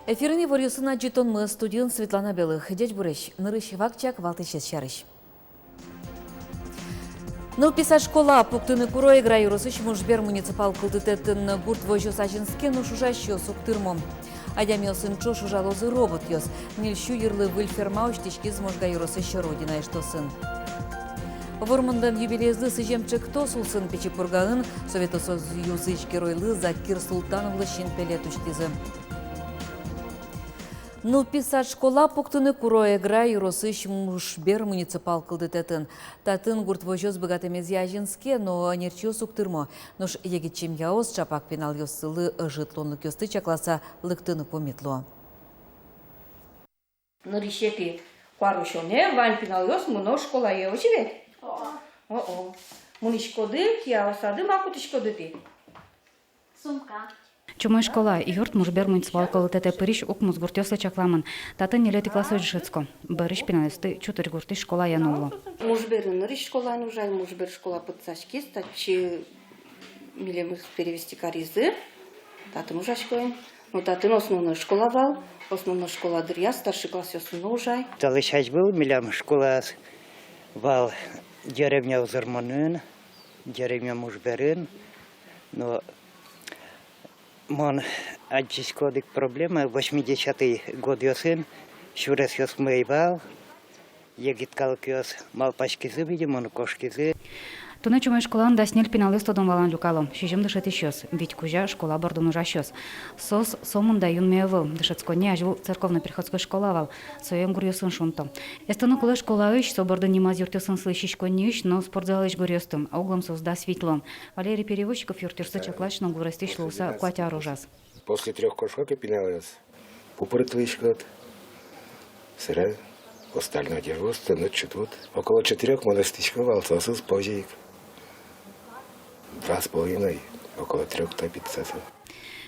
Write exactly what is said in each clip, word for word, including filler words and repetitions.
Эфирын иворъёсын адӟытонмы, студиын Светлана Белых. Ӟечбуресь! Нырысь вакчияк валтӥсез сярысь. Нылпи сад школа пуктыны куро Эгра ёросысь Мужбер муниципал кылдытэтын. Гурт возёс азинске, нош ужасьёс уг тырмо. Адямиосын ӵош ужалозы роботъёс. Ньыльсю йырлы выль ферма усьтӥськиз Можга ёросысь «Родина» эштосын. Вормонлэн юбилеезлы сӥзем ӵектос улсын Пичи Пургаын Совето Союзысь Геройлы Закир Султановлы синпелет усьтӥзы. Нылпи сад школа пуктыны куро Эгра ёросысь Мужбер муниципал кылдытэтын. Татын гурт возёс быгатэмезъя азинске, но ӧнерчиос уг тырмо. Нош егит семьяос ӵапак пиналъёссылы ӧжыт луонлыкъёсты чакласа лыктыны пумит луо. Нырысетӥ куарусёнэ вань пиналъёс мыно школае, озьы ведь? О-о. Мынӥськоды, кияосады ма кутӥськоды тӥ? Сумка. Чумой школа юрт Мужбер муниципал кылдытэтэ пырись укмыс гуртъёслы чакламын. Татын ньылетӥ классозь дышетско. Бӧрысь пиналъёсты Чутырь гуртысь школае нулло. Мужберын нырысь школаын ужай, Мужбер школа пытсаськиз, татчы милемыз перевести каризы, татын ужаськом. Но татын основной школа вал, основной школа дыръя старший классъёсын но ужай. Талэсь азьвыл милям школаос вал деревня Узырмонын, деревня Мужберын, но мон адӟисько одӥг проблема: восьмидесятый годъёсын сюресъёсмы ӧй вал, егит калыкъёс малпаськизы, видимо, но кошкизы. Туннэ Чумой школаын дас ньыль пиналъёс тодон-валан люкало, сизьым дышетӥсьёс, вить кузя школа бордын ужасьёс. Соос сомында юнме ӧвӧл, дышетсконни азьвыл церковно-приходской школа вал, сое гуръёсын шунто. Эстыны кулэ школаысь, со бордын нимаз юртъёсын сылӥсьёсынниысь но спортзалысь гуръёсты, оглом соос дас вить луо. Валерий Перевозчиков юртъёсты чаклась но гур эстӥсь луыса куать ар ужаз. После трёх кошко ке, пиналъёс, пу пыртылӥськод, собере остальной дежурство ночью тут. Около четырёх мон эстӥсько вал, соосыз позьы ик. Два с половиной, около трёх топится со.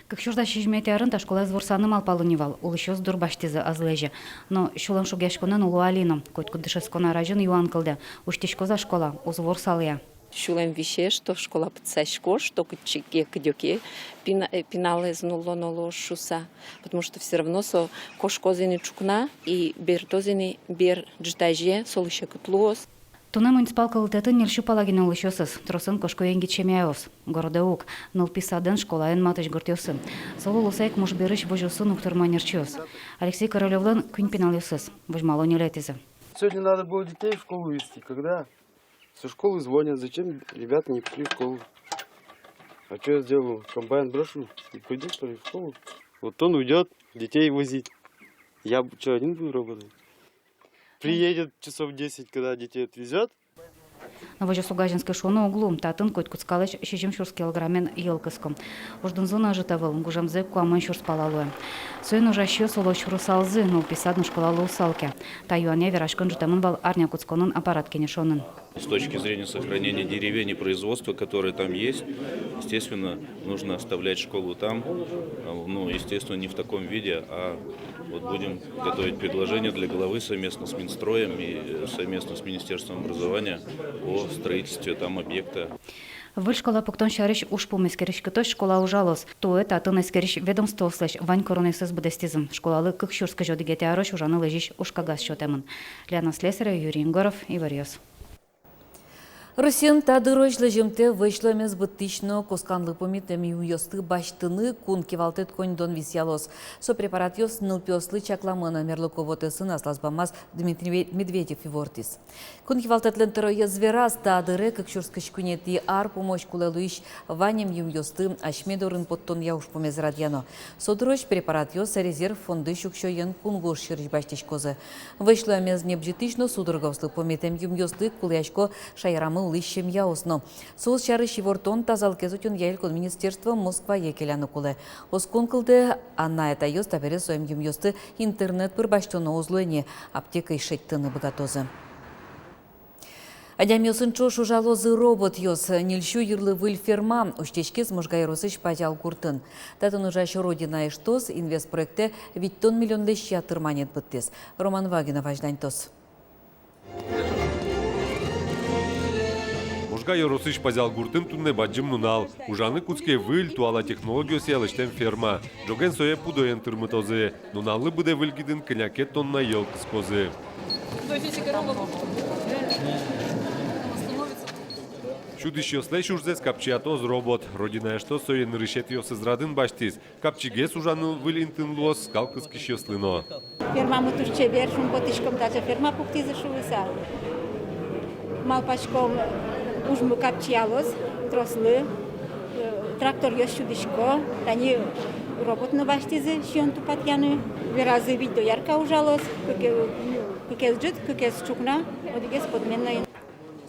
Кык сюрс дас сизьыметӥ арын та школаез ворсаны малпало ни вал, улӥсьёс дурбасьтӥзы ӧз лэзе. Но сюлэмшугъяськонэн уло али но. Котькуд дышетскон ар азьын юан кылдэ: усьтӥськоз-а школа, уз ворсалэ-а. Сюлэм висе, что школа пытсаськоз, что кытчы ке, кыдёке пина-, э, пиналэз нуллоно луоз шуыса. Потому что всё равно со кошкоз ини ӵукна и бертоз ини бер ӝытазе, солы секыт луоз. Туннэ муниципал кылдытэтын ньыльсю пала гинэ улӥсьёсыз, тросэн кошко егит семьяос. Городэ уг, нылпи садэн, школаен матысь гуртъёсы. Солы луыса ик Мужберысь возёсын уг тырмо ӧнерчиос. Алексей Королёвлэн куинь пиналъёсыз, возьмало ньылетӥзэ. Сегодня надо было детей в школу везти, когда со школы звонят: «Зачем ребята не пришли в школу?» А чё я сделаю? Комбайн брошу и пойду, что ли, в школу? Вот он уйдёт детей возить. Я б-, чё, один буду работать? Приедет часов десять, когда детей отвезёт. Но возёс уг азинскы шуыны уг лу. Татын котькуд скалысь сизьым сюрс килограммен йӧл кыско. Уждунзы но ӧжыт ӧвӧл, гужемзы куамын сюрс пала луэ. Соин ужасьёс уло сюрысалзы, нылпи сад но школа луысал ке. Та юанъя вераськон ӝутэмын вал арня кутсконын аппарат кенешонын. С точки зрения сохранения деревень и производства, которое там есть, естественно, нужно оставлять школу там. А, ну, естественно, не в таком виде, а вот будем готовить предложение для главы совместно с Минстроем и, э, совместно с Министерством образования о строительстве там объекта. Выль школа пуктон сярысь ужпум эскериськытозь школа ужалоз. Туэ татын эскерись ведомствоослэсь вань куронъёссэс быдэстӥзы. Школалы кык сюрс кызь одӥгетӥ арозь ужаны лэзись ужкагаз сётэмын. Лена Слесарева, Юрий Егоров, «Иворъёс». Россиын та дырозь лэземтэ вӧсь луэмез быдтӥсь но кысканлы пумитэм юмъёсты басьтыны кун кивалтэт коньдон висъялоз. Со препаратъёс нылпиослы чакламын, мерлыко вотэсын аслаз бамаз Дмитрий Медведев ивортӥз. Кун кивалтэтлэн тӧроез вераз, та дыре кык сюрс кызь куинетӥ ар пумозь кулэ луись ваньмем юмъёсты асьме дорын поттонъя ужпумез радъяно. Со дырозь препаратъёс резерв фондысь уксёен кунгож сьӧрысь басьтӥськозы. Вӧсь луэмез небӟытӥсь но судорогаослы пумитэм юмъёслы кулэясько шаерамы улӥсь семьяос но. Соос сярысь ивортон тазалыкез утёнъя элькун министерство Москвае келяны кулэ. Оскон кылдэ, анай-атайёс табере соем юмъёсты интернет пыр басьтоно уз луэ ни, аптекаысь шедьтыны быгатозы. Адямиосын ӵош ужалозы роботъёс. Ньыльсю йырлы выль ферма усьтӥськиз Можга ёросысь Пазял гуртын. Татын ужась «Родина» эштос инвестпроектэ витьтон миллионлэсь ятыр манет быдтӥз. Роман Вагинов азьланьтоз. Можга ёросысь Пазял гуртын туннэ бадӟым нунал. Ужаны кутске выль, туала технологиосъя лэсьтэм ферма. Ӝоген сое пудоен тырмытозы. Нуналлы быдэ выль гидын кӧня ке тонна йӧл кыскозы. Сюдӥсьёслэсь ужзэс капчиятоз робот. «Родина» эштос сое нырысетӥосыз радын басьтӥз. Капчигес ужаны выль интыын луоз скал кыскисьёслы но. Фермамы туж чебер, шумпотӥськом, таӵе ферма пуктӥзы шуыса. Малпаськом, ужмы капчиялоз трослы, э, тракторъёс сюдӥсько, тани робот но басьтӥзы сиён-тупатъяны. Веразы, вить доярка ужалоз, кыке-, кыкез ӝыт, кыкез ӵукна, одӥгез подменной.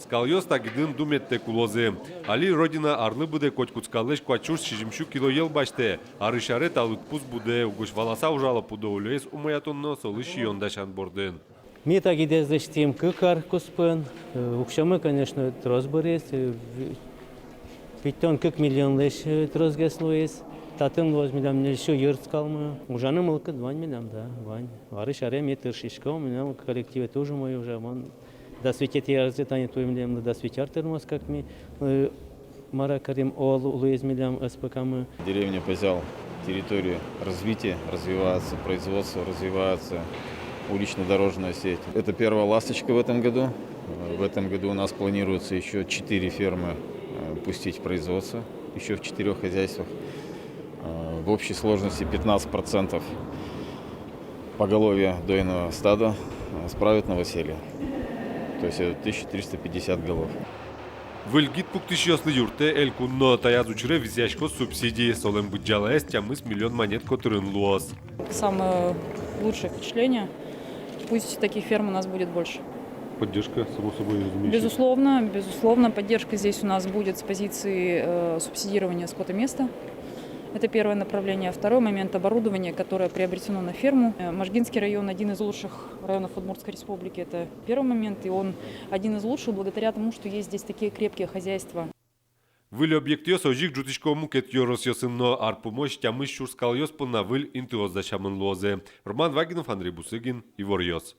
Скалъёс та гидын дум еттэк улозы. Али «Родина» арлы быдэ котькуд скаллэсь куать сюрс сизьым сю кило йӧл басьтэ. Арысь аре та лыдпус будэ, угось валаса ужало пудо улёез умоятон но солы сиён дасян бордын. Ми та гидэз лэсьтӥм кык ар куспын. Э, уксёмы, конечно, трос быриз, э, ви-, витьтон кык миллионлэсь, э, тросгес луиз. Татын луоз милям ньыльсю йыр скалмы. Ужаны мылкыд вань милям, да, вань. Арысь аре ми тыршиськом, милям коллективе туж умой ужа, мон дас витетӥ арзэ тани туэ милемлы дас вить ар тырмоз, как ми, э, мар-а карим, о, лу-, луиз милям СПК-мы. Деревня Пазял — территория развития, развивается производство, развивается улично-дорожная сеть. Это первая ласточка в этом году. Э, в этом году у нас планируется ещё четыре фермы, э, пустить в производство, ещё в четырёх хозяйствах. Э, в общей сложности пятнадцать процентов поголовья дойного стада, э, справит новоселье. То есть это тысяча триста пятьдесят голов. Выль гид пуктӥсьёслы юрттэ элькун но. Таяз учыре висъяськоз субсидия. Солэн быдӟалаез тямыс миллион манет котырын луоз. Самое лучшее впечатление. Пусть таких ферм у нас будет больше. Поддержка, само собой разумеющееся. Безусловно, безусловно, поддержка здесь у нас будет с позиции, э, субсидирования скотоместа. Это первое направление. Второй момент — оборудование, которое приобретено на ферму. Э, Можгинский район — один из лучших районов Удмуртской Республики. Это первый момент, и он один из лучших благодаря тому, что есть здесь такие крепкие хозяйства. Выль объектъёс озьы ик ӝутӥсько мукет ёросъёсын но. Ар пумозь тямыс сюрс скалъёс понна выль интыос дасямын луозы. Роман Вагинов, Андрей Бусыгин, «Иворъёс».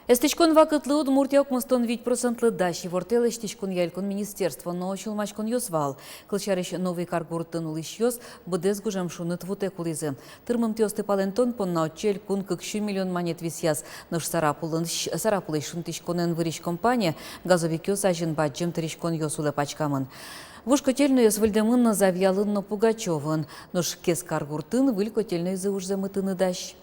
Эстӥськон вакытлы Удмуртия укмыстон вить процентлы дась ивортэ лэсьтӥськонъя элькун министерство, но сюлмаськонъёс вал. Кылсярысь, Новый Кар гуртын улӥсьёс быдэс гужем шуныт вутэк улӥзы. Тырмымтэосты палэнтон понна отчы элькун кык сю миллион манет висъяз. Нош Сарапулын, Сарапулысь шунтӥськонэн вырись компания газовикъёс азьын бадӟым тыриськонъёс улэ пачкамын. Вуж котельнойёс выльдэмын Завьялын но Пугачёвын. Нош Кез Кар гуртын выль котельнойзы ужзэ мытыны дась.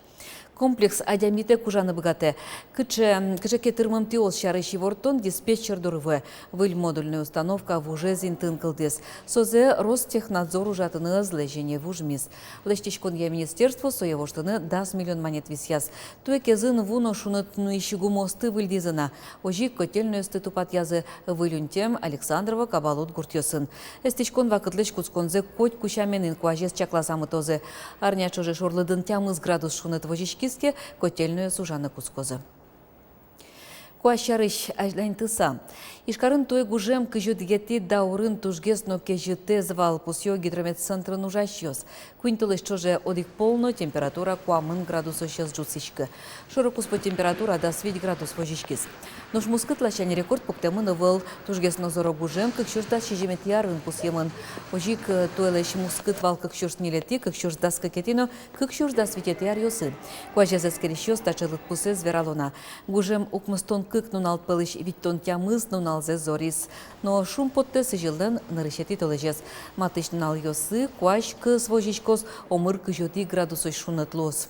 Комплекс адямитэк ужаны быгатэ. Кыӵе, кыӵе ке тырмымтэос сярысь ивортон диспетчер доры вуэ. Выль модульной установка вужез интыын кылдӥз. Созэ Ростехнадзор ужатыны ӧз лэзьы ни, вужмиз. Лэсьтӥськонъя министерство сое воштыны дас миллион манет висъяз. Туэ Кезын ву но шуныт нуись гумыосты выльдӥзы на. Озьы ик котельнойёсты тупатъязы Выль Унтем, Александрово, Кабалут гуртъёсын. Эстӥськон вакытлэсь кутсконзэ котьку сямен инкуазез чакласа мытозы. Арня ӵоже шорлыдын тямыс градус шуныт возиськиз ке, котельнойёс ужаны кутскозы. Куазь сярысь азьланьтыса. Ижкарын туэ гужем кызь одӥгетӥ даурын тужгес но кезьытэз вал, пусъё Гидрометцентрын ужасьёс. Куинь толэзь ӵоже одӥг пол но температура куамын градусозь ӧз ӝутӥськы. Шоро-куспо температура дас вить градус возиськиз. Нош мускыт ласянь рекорд пуктэмын ӧвӧл. Тужгес но зоро гужем кык сюрс дас сизьыметӥ арын пусъемын. Озьы ик, э, туэлэсь мускыт вал кык сюрс ньылетӥ, кык сюрс дас кыкетӥ но кык сюрс дас витетӥ аръёсы. Куазез эскерисьёс таӵе лыдпусэз верало на. Гужем укмыстон кык нунал пӧлысь витьтон тямыс нуналзэ зориз. Но шумпоттэ сӥзьыллэн нырысетӥ толэзез. Матысь нуналъёсы куазь кӧс возиськоз, омыр кызь одӥг градусозь шуныт луоз.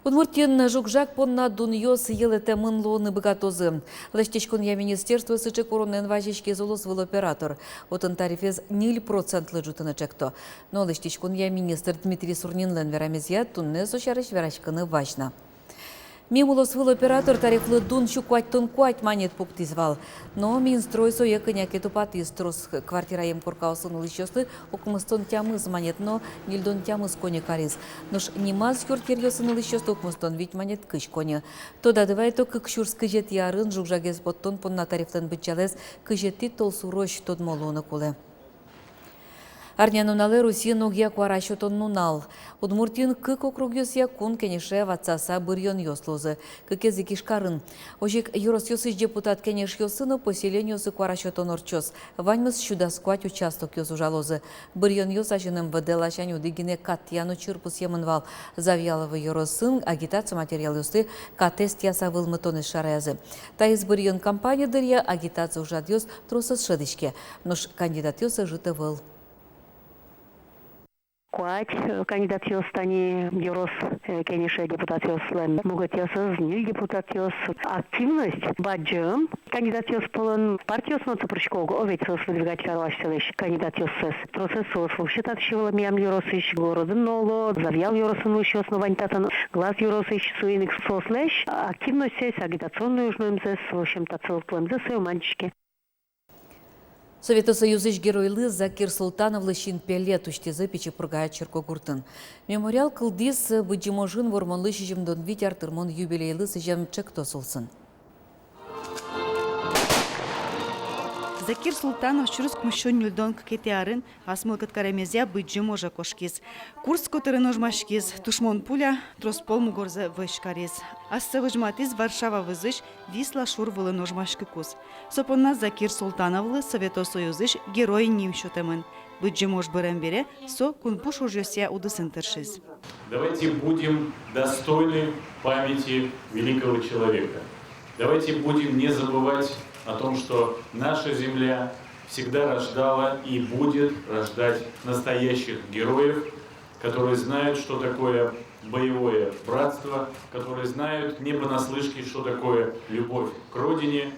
Удмуртиын жуг-жаг понна дунъёс йылэтэмын луыны быгатозы. Лэсьтӥськонъя министерство сыӵе куронэн вазиськиз улосвыл оператор. Отын тарифез ньыль процентлы ӝутыны ӵекто. Но лэсьтӥськонъя министр Дмитрий Сурнинлэн верамезъя, туннэ со сярысь вераськыны вазь на. Мим улосвыл оператор тарифлы дун сю куатьтон куать манет пуктӥз вал. Но Минстрой сое кӧня ке тупатӥз: трос квартираем коркаосын улӥсьёслы укмыстон тямыс манет но ньыльдон тямыс коньы кариз. Нош нимаз юртъеръёсын улӥсьёслы укмыстон вить манет кызь коньы. Тодады вайто, кык сюрс кызетӥ арын жуг-жагез поттон понна тарифлэн быдӟалаез кызетӥ толсурозь тодмо луыны кулэ. Арнянуналэ Россиын огъя куара сётон нунал. Удмуртиын кык округъёсъя Кун Кенеше ватсаса быръёнъёс луозы, кыкез ик Ижкарын. Озьы ик ёросъёсысь депутат кенешъёсы но поселениосы куара сётон ортчоз. Ваньмыз сю дас куать участокъёс ужалозы. Быръёнъёс азьын МВД ласянь одӥг гинэ кат тӥян учыр пусъемын вал. Завьялово ёросын агитация материалъёсты катэз тӥяса вӧлмытонэз шараязы. Таиз быръён кампания дыръя агитация ужрадъёс тросэз шӧдӥське, нош кандидатъёс ӧжыт ӧвӧл. Куать, э, кандидатъёс тани ёрос, э, кенеше депутатъёслэн мукетъёсыз, ньыль депутатъёс. Активность бадӟым кандидатъёс пӧлын. Партиос но тыпыръясько, о, ведь соос выдвигать каро асьсэлэсь кандидатъёссэс. Тросэз соос вообще татчы ӧвӧл милям ёросысь, городын но уло, Завьял ёросын улӥсьёс но вань татын, Глаз ёросысь. Соин ик соослэсь активностьсэс, агитационной ужмемзэс, в общем, татчы лыктэмзэс сое ум адӟиське. Совето Союзысь Геройлы Закир Султановлы синпелет усьтӥзы Пичи Пурга черкогуртын. Мемориал кылдӥз Быдӟым ожын Вормонлы сизьымдон вить ар тырмон юбилейлы сӥзем ӵектос улсын. Закир Султанов сюрс укмыссю ньыльдон кыкетӥ арын ас мылкыд каремезъя Быдӟым оже кошкиз. Курск котырын ожмаськиз, тушмон пуля трос пол мугорзэ вӧсь кариз. Ассэ возьматӥз Варшава вӧзысь Висла шур вылын ожмаськыкуз. Со понна Закир Султановлы Совето Союзысь Герой ним сётэмын. Быдӟым ож бырем бере со кунпуш ужъёсъя удысын тыршиз. Давайте будем достойны памяти великого человека. Давайте будем не забывать о том, что наша земля всегда рождала и будет рождать настоящих героев, которые знают, что такое боевое братство, которые знают не понаслышке, что такое любовь к родине.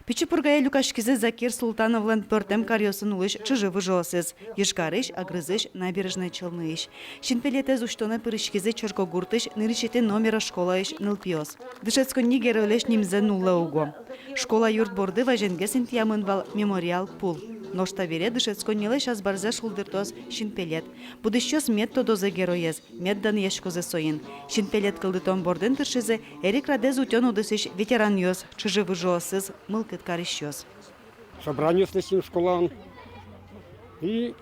Пичи Пургае люкаськизы Закир Султановлэн пӧртэм каръёсын улӥсь чыжы-выжыосыз: Ижкарысь, Агрызысь, Набережной Челныысь. Синпелетэз усьтонэ пыриськизы черкогуртысь нырысетӥ номеро школаысь нылпиос. Дышетсконни геройлэсь нимзэ нуллэ уго. Школа юрт борды вазенгес интыямын вал мемориал пул. Нош табере дышетсконнилэсь азбарзэ шулдыртоз синпелет. Будӥсьёс мед тодозы героез, мед данъяськозы соин. Синпелет кылдытон бордын тыршизы эрикрадэз утён удысысь ветеранъёс, чыжы-выжыосыз мылкыд карисьёс. Собраниос лэсьтӥм школаын. И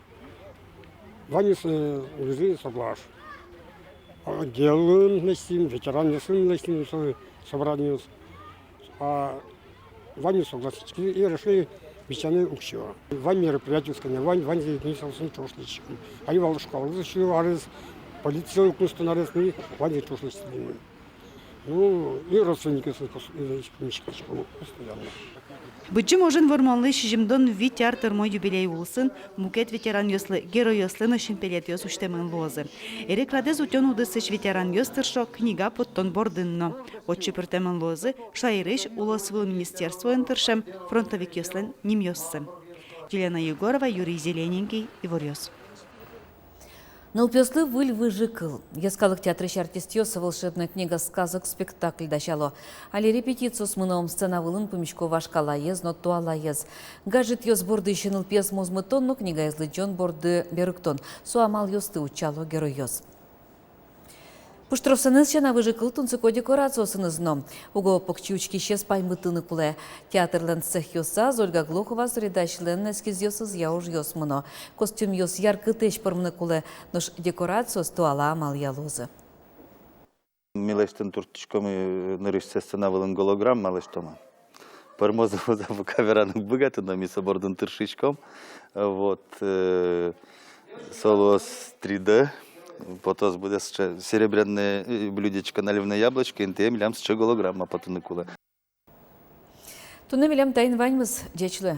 ваньмыз, э, ужзы соглаш. Отделын лэсьтӥм, ветеранъёсын лэсьтӥм со-, собраниос. А ваньмыз согласитьки и решили бичаны уксё. Вань мероприятиос кӧня вань, ваньзэ ик ми соосын ӵош лэсьтӥськом. Али вал школаез сю арес, полиция укмыстон арес, ми ваньзэ ик ӵош лэсьтӥм. Ну, и родственникъёсын пос-, и лэсьтӥськом постоянно. Быдӟым ожын Вормонлы сизьымдон вить ар тырмо юбилей улсын мукет ветеранъёслы, геройёслы но синпелетъёс усьтэмын луозы. Эрикрадэз утён удысысь ветеранъёс тыршо книга поттон бордын но. Отчы пыртэмын луозы шаерысь улосвыл министерствоын тыршем фронтовикъёслэн нимъёссы. Елена Егорова, Юрий Зелененький, «Иворъёс». Нылпиослы выль выжыкыл. Йӧскалык театрысь артистъёс «Волшебная книга сказок» спектакль дасяло. Али репетициос мыно, сцена вылын пумисько вашкалаез но туалаез. Гаджетъёс бордысь нылпиез мозмытон но книгаез лыдӟон борды берыктон — со амалъёсты утчало геройёс. Пуштросэныз сяна, выжыкыл тунсыко декорациосыныз но. Уго покчи учкисез паймытыны кулэ. Театрлэн цехъёсаз Ольга Глухова суредасьлэн эскизъёсызъя ужъёс мыно. Костюмъёс яркытэсь пӧрмыны кулэ, нош декорациос туала амалъя луозы. Ми лэсьтыны турттӥськом, э, нырысьсэ сцена вылын голограмма лэсьтом. Пӧрмоз-а, уз-а, пока вераны уг быгаты, но ми со бордын тыршиськом. Вот, э, со луоз три дэ. Потоз, быдэс сыӵе серебряное, э, блюдечко, наливное яблочко, интые милям сыӵе голограмма потыны кулэ. Туннэ милям таин ваньмыз. Ӟеч луэ.